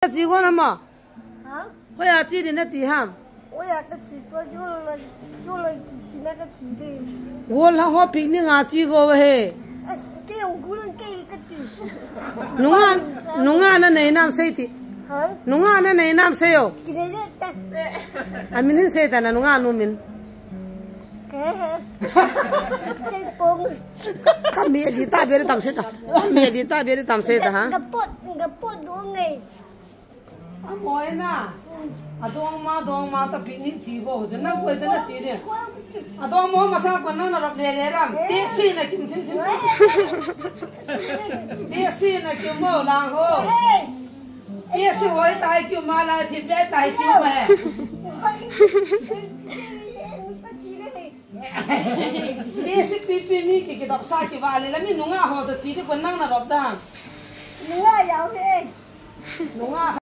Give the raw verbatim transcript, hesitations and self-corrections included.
Chi go na ma. Ha? Hoiya chi ding nati ham? Hoiya kati ko, jo lo, jo lo chi, chi na kati de. Go la ho picnic a chi go he. As, ke ong gu lang ke kati. Nunga, nunga na nei nam sei ti. Ha? Nunga na nei nam sei o. Ki nei le ta. A min hin sei ta na nunga nu min. Ke he. Sei pong. Ka mi di ta be le tam sei ta. Ka mi di ta be le tam sei ta ha. Ka pot, ka pot du ngai. A moi na. A dong ma, dong ma ta picnic chi go. Je na koi ta na chi le. A dong mo ma sa ko na na rap le le ram. Te si na kim thin thin. Te si na kim mo lang ho. Te si hoi tai kim ma la thi be tai kim ma. Te si pi pi mi ki ki dap sa ki va le la mi nunga ho ta chi le ko nang na rap da. Nunga ya he. Nunga